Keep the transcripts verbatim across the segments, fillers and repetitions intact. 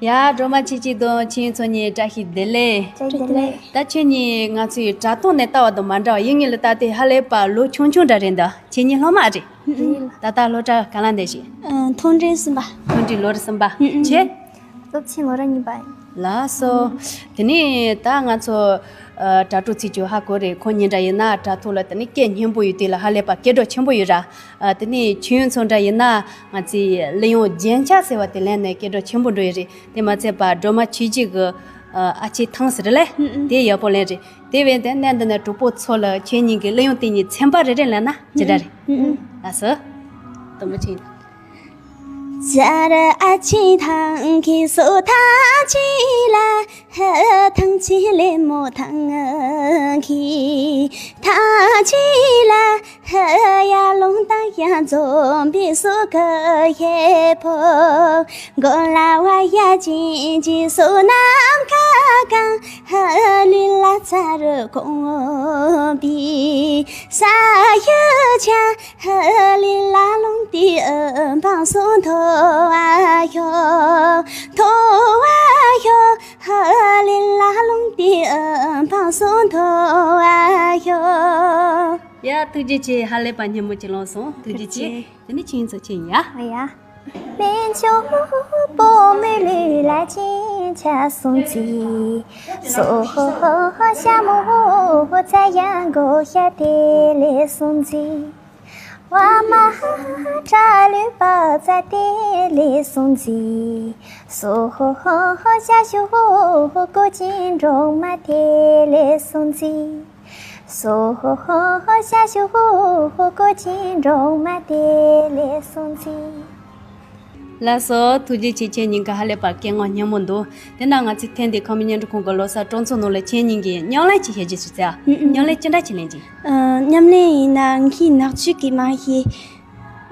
ཡ། སྒྲོལ་མ་ཆོས་སྐྱིད་དང་ཆོས་དབྱིངས་ཚོ་གཉིས་བཀྲ་ཤིས་བདེ་ལེགས། བཀྲ་ཤིས་བདེ་ལེགས། ད་ཁྱེད་གཉིས་ང་ཚོའི་དྲ་ཐོག་ནས་ལྟ་བ་དང་མ་འདྲ་བ་ཡིན་ངེས་ལ། ད་ལྟའི་ཧ་ལས་པ་ལོ་ཆུང་ཆུང་འདྲ་རེད་འདུག་ཁྱེད་གཉིས་སློབ་མ་རེད། རེད། ད་ལྟ་སློབ་གྲྭ་ག་ལ་འདི་བྱེད། ཨ། མཐོ་འབྲིང་གསུམ་པ། མཐོ་འབྲིང་ལོ་རེ་གསུམ་པ། ཨུ་ཨུ། ཁྱེད། སློབ་ཆེན་ལོ་རེ་གཉིས་པ་ཡིན། ལགས་སོ། དེ་ནས་ད་ང་ཚོ་ཨ་དྲ་གྲོགས་ཚོས་ཀྱང་ཧ་གོ་རེད། ཁོང་གཉིས་འདྲ་ཡིན་ན་དྲ་ཐོག་ལ་དེ་ནས་སྐད་སྙན་པོ་ཡོད་དུས་ལ་ཧ་ལས་པ་སྐད་གྲགས་ཆེན་པོ་ཡོད་ར། ཨ་དེ་ནས་ཆོས་དབྱིངས་ཚོ་འདྲ་ཡིན་ན་ང་ཚོའི་གླུ་དབྱངས་རྒྱན་ཆ་ཟེར་བ་དེ་ལེན་ནས་སྐད་གྲགས་ཆེན་པོ་འགྲོ་ཡི་རེད། དེ་མ་ཚད་པ་སྒྲོལ་མ་ཆོས་སྐྱིད་ཀྱི་ཨ་ཨ་ཅེ་ཐང་ཟེར་ལེ། ཨུ་ཨུ། དེ་ཡག་པོ་ལེན་རེད། དེ་བས་ཏེ་གནས་འདི་ནས་གྲོགས་པོ་ཚོ་ལ་ཁྱེད་གཉིས་ཀྱི་གླུ་དབྱངས་དེ་གཉིས་ཚན་པ་རེ་རེ་ལེན་ན་ཅི་འདྲ་རེད། ཨུ་ཨུ། ལགས་སོ། དུམ་བུ་ཆེན། 这儿啊，去趟去苏塔去啦，哼，ཐང་ཆེན་ལེ་མོ་ཐང་གི་ཐང་ཆེན་ལ། ཧ་ཡ་ལུང་དང་ཡ་འཛོམས་པའི་སུ་ག་ཧེ་ཕོ། གོ་ལ་བ་ཡ་ཅིན་ཅི་སུ་ནམ་ཁ་གང་། ཧ་ལི་ལ་ཚ་རུ་གོང་པི་ས་ཡུ་ཆ། ཧ་ལི་ལ་ལུང་ཏི་ཨ་བང་སུ་མཐོ་བ་ཡོ། མཐོ་བ་ཡོ། ཧ་ལི་ལ་ལུང་ཏི་ཨ་བང་སུ་མཐོ་བ་ཡོ། ཡ། ཐུགས་རྗེ་ཆེ། ཧ་ལས་པ་སྙན་མོ་ཅིག་ལོངས་སོང་། ཐུགས་རྗེ་ཆེ། ཐུགས་རྗེ་ཆེ། དེ་ནས་ཆོས་དབྱིངས་ཚོ་ཁྱེད་ཡིན་ཡ། ཨ་ཡ། མེ་མཆོག་པོ་མི་ལུས་ལ་ཅན་ཆ་སོང་ཚི། སོ་ཧོ་ཧོ་ཧོ་ཤ་མོ་ཧོ་ཧོ་ཙ་ཡང་གོ་ཤ་དེ་ལས་སོང་ཚི། བ་མ་ཧ་ཧ་ཁྲ་ལུས་པ་ཙ་དེ་ལས་སོང་ཚི། སོ་ཧོ་ཧོ་ཧོ་ཤ་ཤུ་ཧོ་ཧོ་ཀོ་ཅིན་འབྲོང་མ་དེ་ལས་སོང་ཚི། སོ་ཧོ་ཧོ་ཧོ་ཤ་ཤུ་ཧོ་ཧོ་ཀོ་ཅིན་འབྲོང་མ་དེ་ལས་སོང་ཚི། ལགས་སོ། ཐུགས་རྗེ་ཆེ། ཁྱེད་གཉིས་ཀ་ཧ་ལས་པ་སྐད་ངག་སྙན་མོ་འདུག་དེ་ན་ང་ཚོའི་ཐེངས་འདིའི་ཁམས་པའི་བརྙན་འཕྲིན་ཁང་གི་ལོ་གསར་སྤྲོ་ཚོགས་ནང་ལ་ཁྱེད་གཉིས་ཀྱིས་མཉམ་ལེན་ཅིག་བྱེད་རྒྱུ་ཞིག་བྱས། ཨ། ཨུ་ཨུ། མཉམ་ལེན་ཅི་འདྲ་ཅིག་ལེན་གྱི། ཨ། མཉམ་ལེན་ཡིན་ན་ངའི་ནག་ཆུ་གི་མ་ཤེས།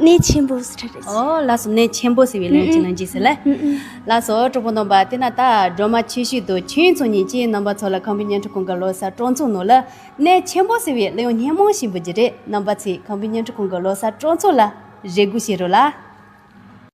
གནས་ཆེན་པོ་ཟེར་རེད། ཨོ་ལགས་སོ། གནས་ཆེན་པོ་ཟེར་བའི་ལན་ཅིག་ལེན་གྱི་ཟེར་ལེ། ཨུ་ཨུ། ལགས་སོ། གྲོགས་པོ་རྣམ་པ། དེ་ན་ད་སྒྲོལ་མ་ཆོས་སྐྱིད་དང་ཆོས་དབྱིངས་ཚོ་གཉིས་ཀྱིས་རྣམ་པ་ཚོ་ལ་ཁམས་པའི་བརྙན་འཕྲིན་ཁང་གི་ལོ་གསར་སྤྲོ་ཚོགས་ནང་ལ་གནས་ཆེན་པོ་ཟེར་བའི་གླུ་དབྱངས་སྙན་མོ་ཞིག་འབུལ་རྒྱུ་རེད། རྣམ་པ་ཚོས་ཁམས་པའི་བརྙན་འཕྲིན་ཁང་གི་ལོ་གསར་སྤྲོ་ཚོགས་ལ་རེ་སྒུག་བྱེད་རོགས་ལ།